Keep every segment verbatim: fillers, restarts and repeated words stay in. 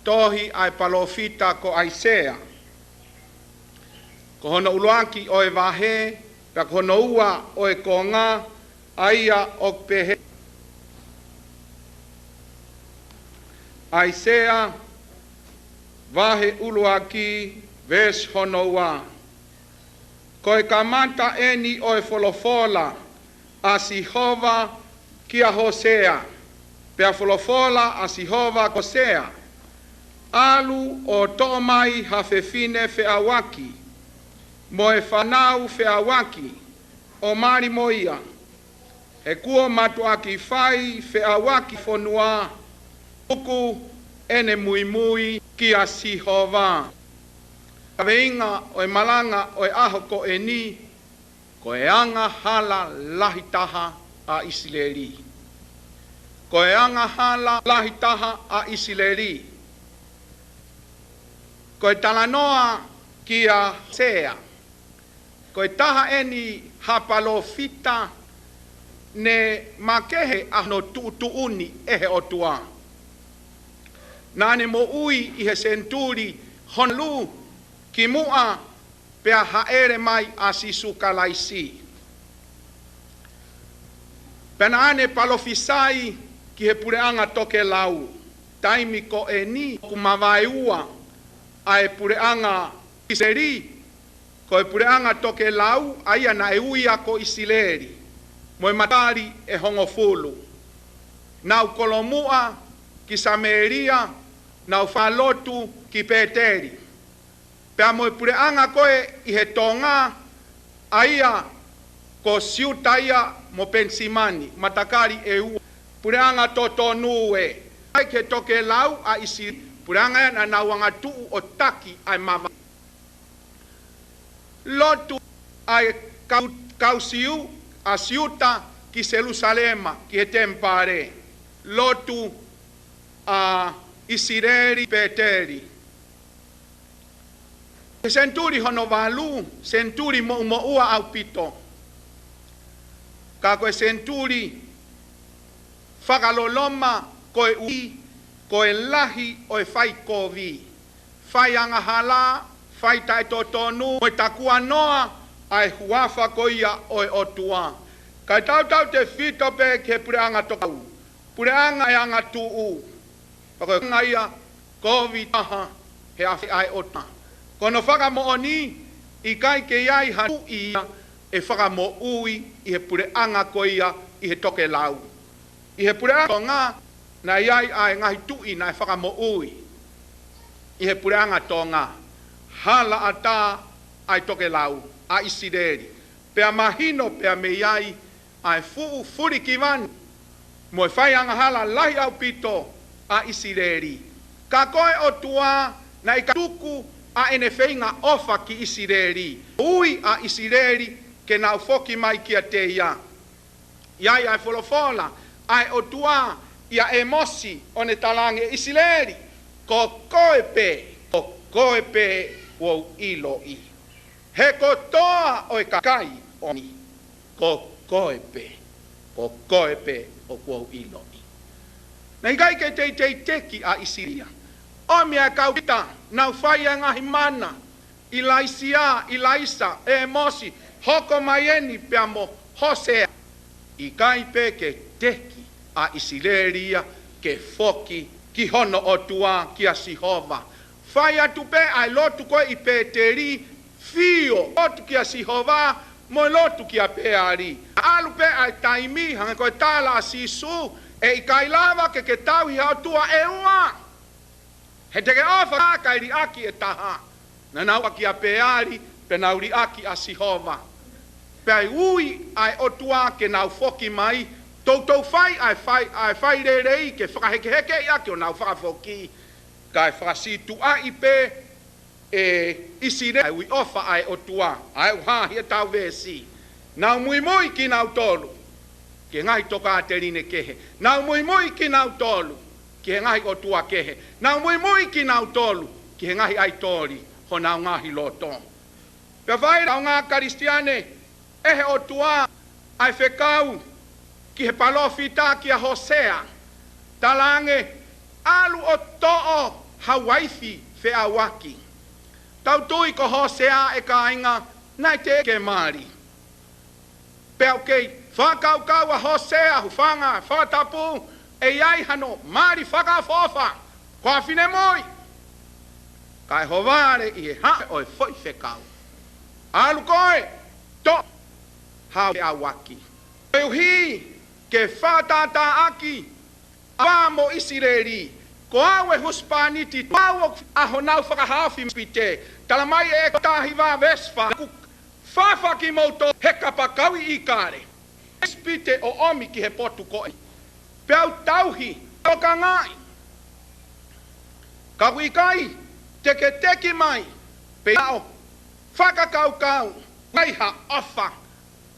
tohi ʻa e palōfita ko ʻAisea. Ko hono ʻuluaki ʻo e vahe, pea ko hono ua ʻo e konga, ʻa ia ʻoku pehē. ʻAisea, vahe ʻuluaki, veesi hono ua. Ko e kamata eni ʻo e folofola ʻa Sihova kia Hōsea. Pea folofola ʻa Sihova kia Hōsea, ʻalu ʻo toʻo mai ha fefine feʻauaki, mo e fānau feʻauaki, ʻo mali mo ia. He kuo mātuʻaki fai feʻauaki fonua, tuku ʻene muimui kia Sihova. Kaveinga ʻo e malanga ʻo e ʻaho ko eni, ko e angahala lahi taha ʻa ʻIsileli. Ko e angahala lahi taha ʻa ʻIsileli. Ko e talanoa kia Hōsea. Ko e taha eni ha palōfita ne makehe ʻa hono tuʻutuʻuni ʻe he ʻOtua. Naʻa ne moʻui ʻi he senituli hono valu kimuʻa pea hāʻele mai ʻa Sīsū Kalaisi. Pea naʻa ne palōfisai ki he puleʻanga tokelau. Taimi ko eni ʻoku mavaeua ʻa e puleʻanga ʻIsileli, ko e puleʻanga tokelau, ʻa ia naʻe ui ia ko ʻIsileli, mo e matali ʻe hongofulu. Nau kolomuʻa ki Samēlia, nau faʻa lotu ki Pēteli. Pea mo e puleʻanga ko ē ʻi he tonga, ʻa ia ko Siuta ia mo Penisimani, matakali ʻe ua, puleʻanga totonu ē. ʻAi ki he tokelau ʻa ʻIsileli, puleʻanga ia naʻa nau angatuʻu ʻo taki ʻa e mavae. Lotu ʻa e kau, kau Siu, ʻa Siuta ki Selusalema, ki he temipale. Lotu ʻa ʻIsileli Pēteli. He senituli hono valu, senituli moʻumoʻua ʻaupito. Ka ko e senituli fakaloloma koeʻuhi ko e lahi ʻo e faikovi, fai angahala, fai taʻetotonu, mo e takuanoa ʻa e huafa ko ia ʻo e ʻOtua. Kae tautautefito pē ki he puleʻanga tokelau, puleʻanga ʻe angatuʻu. Pea ko e anga ia kovi taha he ʻafio ʻa e ʻOtua. Ko hono fakamoʻoni, ʻikai ke ʻi ai ha tuʻi ia ʻe fakamoʻui ʻi he puleʻanga ko ia ʻi he tokelau. ʻI he puleʻanga Tonga, naʻe ʻi ai ʻa e ngaahi tuʻi naʻe fakamoʻui ʻi he puleʻanga Tonga. Halaʻatā ʻa e tokelau, ʻa ʻIsileli. Pea mahino pea mei ai ʻa e fuʻu fulikivanu mo e fai angahala lahi ʻaupito ʻa ʻIsileli. Ka ko e ʻOtua naʻe ʻikai tuku ʻa ʻene feinga ʻofa ki ʻIsileli. Ui ʻa ʻIsileli ke nau foki mai kiate ia. ʻI ai ʻa e folofola ʻa e ʻOtua ʻia ʻĒmosi ʻo ne talaange, ʻIsileli, ko koe pē, ko koe pē ʻoku ou ʻiloʻi. He kotoa ʻo e kakai ʻo ni, ko koe pē, ko koe pē ʻoku ou ʻiloʻi. Naʻe ʻikai ke teitei teki ʻa ʻIsileli ia. ʻOmi ʻa e kau palōfita, nau fai ʻa e ngaahi mana, ʻIlaisiā, ʻIlaisa, ʻĒmosi, hoko mai eni pea mo Hōsea. ʻIkai pē ke teki ʻa ʻIsileli ia ke foki ki hono ʻOtua, kia Sihova. Fai atu pē ʻa e lotu ko ē ʻi Pēteli, fio, lotu kia Sihova, mo e lotu kia Peali. ʻAlu pē ʻa e taimi, hangē ko e tala ʻa Sīsū, ʻe ʻikai lava ke ke tauhi ha ʻotua ʻe ua. He te ke ʻofa kae liʻaki e taha. Naʻa nau ʻofa kia Peali, pea nau liʻaki ʻa Sihova. Pea ui ʻa e ʻOtua ke nau foki mai, toutou fai ʻa e fai, ʻa e fai lelei ke fakahekeheke ʻaki ʻo nau fakafoki. Kae fakasītuʻaʻi pē ʻe ʻIsileli ʻa e ui ʻofa ʻa e ʻOtua, ʻa e ʻuhinga ʻetau veesi. Nau muimui kinautolu ki he ngaahi tokāteline kehe. Nau muimui kinautolu ki he ngaahi ʻotua kehe. Nau muimui kinautolu ki he ngaahi ʻaitoli honau ngaahi loto. Pea fai ʻe he kaungā Kalisitiane ʻe he ʻOtua ʻa e fekau ki he palōfita kia Hōsea. Talaange, ʻalu ʻo toʻo ha uaifi feʻauaki. Tau tui ko Hōsea, ʻe kāinga, naʻe teʻeki ke mali. Pea ʻoku kei fakakaukau ʻa Hōsea, hūfanga he fakatapu, ʻe ʻi ai hano mali fakaʻofoʻofa, ko ha finemui. Kae hovale ʻi he haʻu ʻo e foʻi fekau. ʻAlu koe, toʻo ha feʻauaki. Koeʻuhi ke fakatātāʻaki ʻa mo ʻIsileli, ko au e husepāniti, ko au ʻa honau fakahaofi mei ʻIsipite. Talamai ʻe ʻEkitoto taha hiva veesi fā, kuo u fafaki kimoutolu he kapakau ʻi ʻIkale, ʻIsipite ʻo ʻomi ki he potu ko ē. Pea u tauhi, tokangaʻi. Ka ʻoku ʻikai te ke teki mai, pea ʻoku ou fakakaukau, ʻai ha ʻofa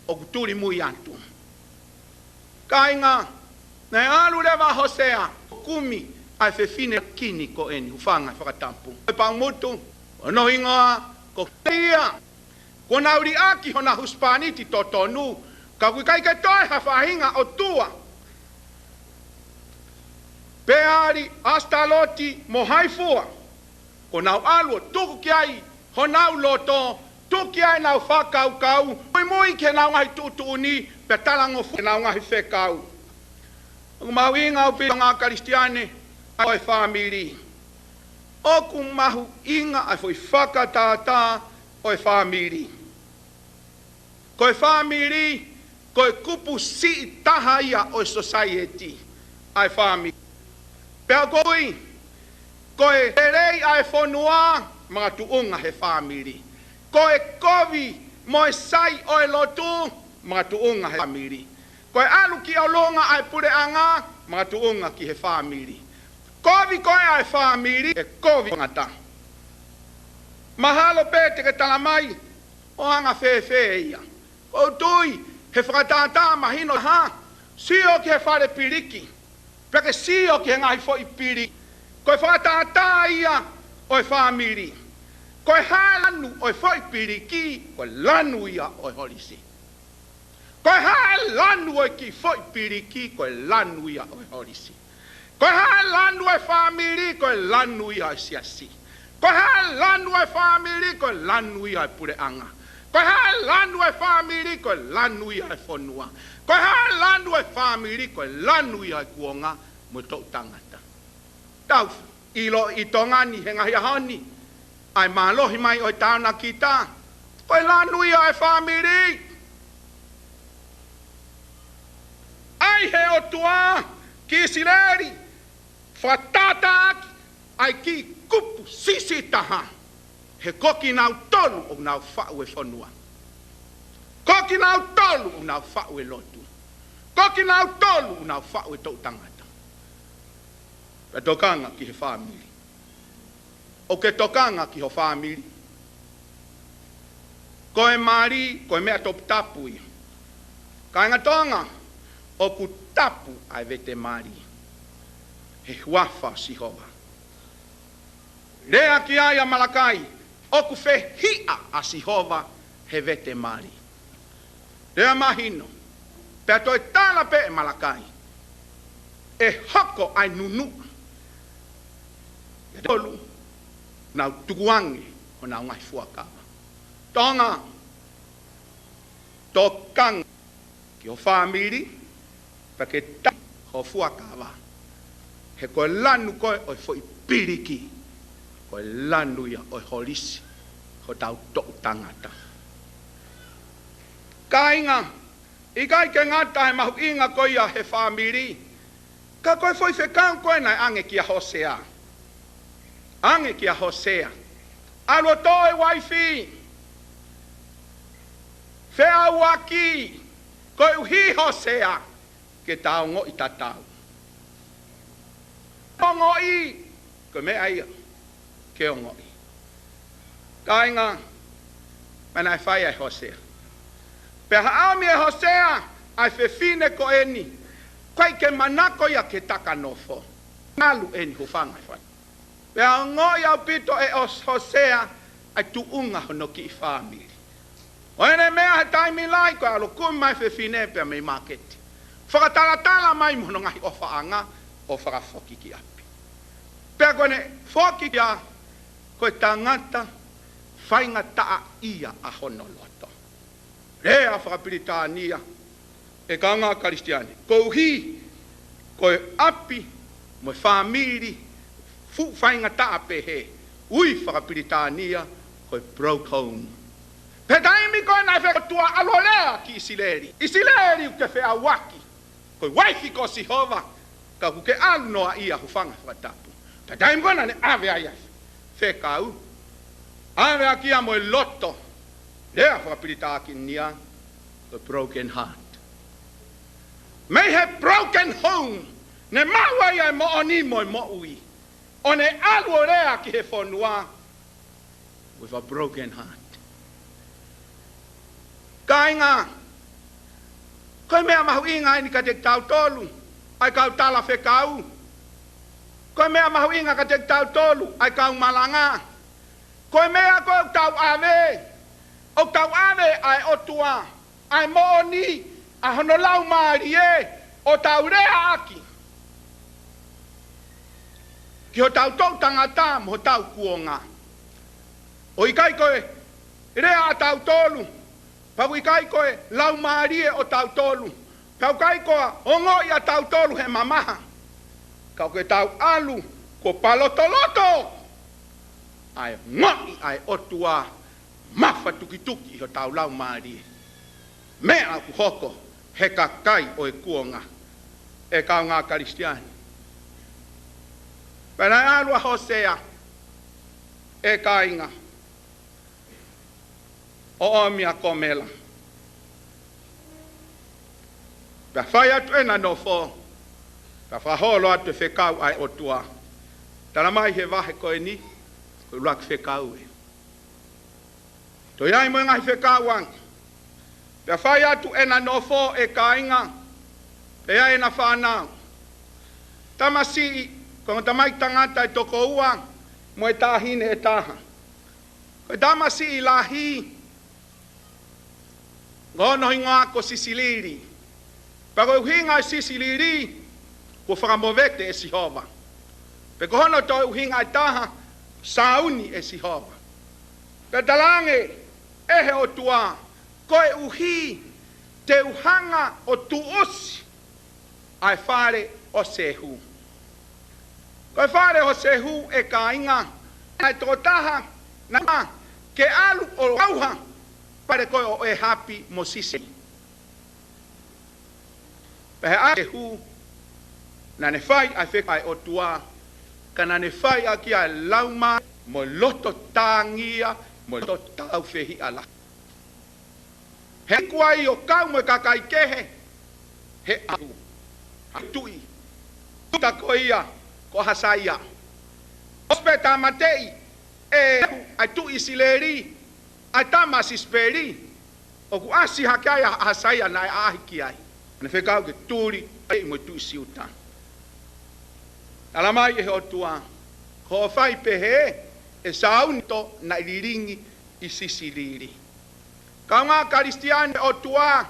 ʻoku tulimui atu. Kāinga, naʻe ʻalu leva ʻa Hōsea ʻo kumi ʻa e fefine kini ko eni, hūfanga he fakatapu. Ko e paʻumutu, hono hingoa ko Kelia. Kuo nau liʻaki honau husepāniti totonu, ka ʻoku ʻikai ke toe ha faʻahinga ʻotua. Pea ʻAsitaloti mo hai fua, kuo nau ʻalu ʻo tuku ki ai honau loto, tuku ki ai ʻenau fakakaukau, muimui ki heʻenau ngaahi tuʻutuʻuni, pea talangofua ki heʻenau ngaahi fekau. ʻOku mahuʻinga ʻaupito ngaahi Kalisitiane ʻa e fāmili. ʻOku mahuʻinga ʻa e foʻi fakatātā ʻo e fāmili. Ko e fāmili, ko e kupu siʻi taha ia ʻo e sōsaieti, ʻa e fāmili. Pea ʻoku ou tui, ko e lelei ʻa e fonua, makatuʻunga he fāmili. Ko e kovi mo e sai ʻo e lotu, makatuʻunga he fāmili. Ko e ʻalu ki ʻolunga ʻa e puleʻanga, makatuʻunga ki he fāmili. Kovi ko ē ʻa e fāmili, ʻe kovi ngata. Mahalo pē te ke talamai, ʻo anga fēfē ia? ʻOku ou tui, he fakatātā mahino taha, sio ki he fale piliki, pea ke sio ki he ngaahi foʻi piliki. Ko e fakatātā ia ʻo e fāmili. Ko e hā e lanu ʻo e foʻi piliki, ko e lanu ia ʻo e holisi. Ko e hā e lanu ʻo e kiʻi foʻi piliki, ko e lanu ia ʻo e holisi. Ko e hā e lanu ʻo e fāmili, ko e lanu ia ʻo e siasi. Ko e hā e lanu ʻo e fāmili, ko e lanu ia ʻo e puleʻanga. Ko e hā e lanu ʻo e fāmili, ko e lanu ia ʻo e fonua. Ko e hā e lanu ʻo e fāmili, ko e lanu ia ʻo e kuonga mo e toʻu tangata. Tau ʻilo ʻi Tonga ni he ngaahi ʻaho ni, ʻa e mālohi mai ʻo e tānaki tā, ko e lanu ia ʻo e fāmili. ʻAi he ʻOtua ki ʻIsileli, fakatātāʻaki ʻa e kiʻi kupu siʻisiʻi taha, he ko kinautolu ʻoku nau faʻu e fonua. Ko kinautolu ʻoku nau faʻu e lotu. Ko kinautolu ʻoku nau faʻu e toʻu tangata. Pea tokanga ki he fāmili. ʻOku ke tokanga ki ho fāmili? Ko e mali, ko e meʻa toputapu ia. Kāinga Tonga, ʻoku tapu ʻa e vete mali he huafa ʻo Sihova. Lea ki ai ʻa Malakai, ʻoku fehiʻa ʻa Sihova he vete mali. Lea mahino, pea toe tala pē ʻe Malakai, ʻe hoko ʻa e nunuʻa. Pea tolu, nau tukuange honau ngaahi fuakava. Tonga, tokanga ki ho fāmili, pea ke tali ho fuakava. He ko e lanu ko ē ʻo e foʻi piliki, ko e lanu ia ʻo e holisi hotau toʻu tangata. Kāinga, ʻikai ke ngata he mahuʻinga ko ia he fāmili, ka ko e foʻi fekau ko ē naʻe ʻange kia Hōsea. ʻAnge kia Hōsea, ʻalu ʻo toʻo e uaifi feʻauaki, koeʻuhi Hōsea ke ta ongoʻi tatau. Ongoʻi, ko e meʻa ia ke ongoʻi. Kāinga, meʻa naʻe fai ai ʻe Hōsea. Pea haʻu mai ʻe Hōsea ʻa e fefine ko eni, ʻikai ke manako ia ke taka nofo. Ngalu eni, hūfanga he fai. Pea ongoʻi ʻaupito ʻe Hō-, Hōsea ʻa e tuʻunga hono kiʻi fāmili. ʻO ʻene meʻa he taimi lahi ko e ʻalu ʻo kumi mai e fefine pea mei māketi. Fakatalatala mai mo hono ngaahi ʻofaʻanga ʻo fakafoki ki ʻapi. Pea ko ʻene foki ia, ko e tangata faingataʻaʻia ʻa hono loto. Lea fakapilitānia, ʻe kāinga Kalisitiane, koeʻuhi ko e ʻapi mo e fāmili fuʻu faingataʻa pehē, ui fakapilitānia ko e broke home. Pea taimi ko ē naʻe fekau ʻOtua ʻalu ʻo lea ki ʻIsileli, ʻIsileli ʻoku ke feʻauaki, ko e uaifi ko Sihova, ka ʻoku ke ʻalu noa ia, hūfanga he fakatapu. Pea taimi ko ē naʻa ne ʻave ai ʻa e fekau, ʻave ʻaki ia mo e loto, lea fakapilitānia ko e broken heart. Mei he broken home ne maʻu ai ʻa e moʻoni mo e moʻui, ʻo ne ʻalu ʻo lea ki he fonua with a broken heart. Kāinga, ko e meʻa mahuʻinga eni kiate kitautolu ʻa e kau talafekau. Ko e meʻa mahuʻinga kiate kitautolu ʻa e kau malanga. Ko e meʻa ko ē ʻoku tau ʻave, ʻoku tau ʻave ʻa e ʻOtua, ʻa e moʻoni ʻa hono Laumālie ʻo tau leaʻaki ki hotau toʻu tangata mo hotau kuonga. ʻOku ʻikai ko e lea ʻatautolu, pea ʻoku ʻikai ko e laumālie ʻotautolu, pea ʻoku ʻikai ko e ongoʻi ʻatautolu he mamaha, ka ʻoku tau ʻalu kuo palotoloto ʻa e ongoʻi ʻa e ʻOtua mafatukituki ʻi hotau laumālie. Meʻa ʻoku hoko he kakai ʻo e kuonga, ʻe kāinga Kalisitiane. Pea naʻe ʻalu ʻa Hōsea, ʻe kāinga, ʻo ʻomi ʻa Komela. Pea fai atu ʻena nofo, pea fakaholo atu e fekau ʻa e ʻOtua. Talamai he vahe ko eni, ko e ʻuluaki fekau ē. Toe ʻi ai mo e ngaahi fekau ange. Pea fai atu ʻena nofo, ʻe kāinga, pea ʻi ai ʻena fānau. Tamasiʻi, ko e ongo tamaiki tangata ʻe toko ua, mo e taʻahine ʻe taha. Ko e tamasiʻi lahi, ko hono hingoa ko Sisilili. Pea ko e ʻuhinga ʻo Sisilili, kuo fakamovete ʻe Sihova. Pea ko hono toe ʻuhinga ʻe taha, sāuni ʻe Sihova. Pea talaange ʻe he ʻOtua, koeʻuhi te u hanga ʻo tuʻusi ʻa e fale ʻo Sehu. Ko e fale ʻo Sehu, ʻe kāinga, ʻa e tokotaha naʻe ke ʻalu ʻo ʻauha fale ko ē ʻo ʻĒhapi mo Siseli. Pea ʻa Sehu, naʻa ne fai ʻa e fekau ʻa e ʻOtua, ka naʻa ne fai ʻaki ʻa e laumālie mo e loto tāngia mo e loto tāufehiʻa lahi. He kuo ʻi ai ʻo kau mo e kakai kehe, he ʻalu ʻa e tuʻi, tuʻi ko ia ko ʻAhasaia. ʻOsi pē tāmateʻi ʻe Sehu ʻa e tuʻi ʻIsileli, ʻa e tama ʻa Sisipeli, ʻoku ʻasi hake ai ʻa ʻAhasaia naʻe ʻaʻahi ki ai. Naʻa ne fekau ke tuli ʻa e mo e tuʻi Siuta. Talamai ʻe he ʻOtua, ko hoʻo fai pehē, ʻe sāuni to naʻe lilingi ʻi Sisilili. Kāinga Kalisitiane, ʻOtua,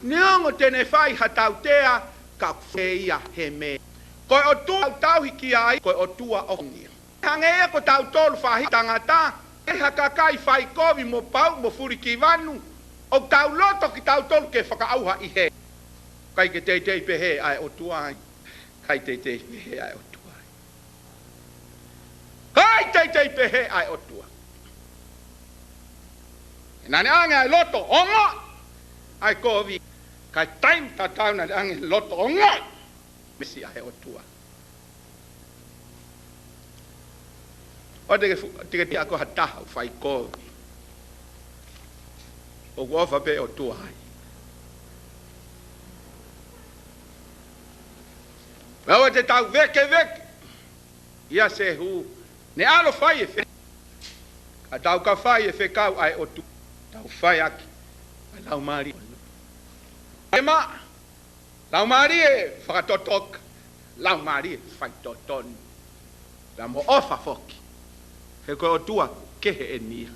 neongo te ne fai ha tautea, ka ʻoku fai ia he meʻa. Ko e ʻOtua ʻoku tauhi ki ai, ko e ʻOtua ʻoku ngia. Hangē ia ko tautolu faʻahi tangata, ʻi ha kakai faikovi mo pau mo fulikivanu, ʻoku tau loto kitautolu ke fakaʻauha ʻi he. ʻIkai ke teitei pehē ʻa e ʻOtua ai. ʻIkai teitei pehē ʻa e ʻOtua ai. ʻIkai teitei pehē ʻa e ʻOtua. Naʻa ne ʻange ʻa e loto ongoʻi ʻa e kovi, ka ʻi he taimi tatau naʻa ne ʻange loto ongoʻi mesi ʻa e ʻOtua. ʻOua te ke fu-, te ke tiʻa ko ha taha ʻoku faikovi. ʻOku ʻofa pē ʻOtua ai. Pea ʻoua te tau vekeveke ʻia Sehu, ne ʻalu ʻo fai e fe-, ka tau ka fai e fekau ʻa e ʻOtua, tau fai ʻaki ʻa e laumālie. ʻE ma, laumālie fakatotoka, laumālie faitotonu. Pea mo ʻofa foki. He ko e ʻOtua kehe eni ia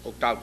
ʻoku tau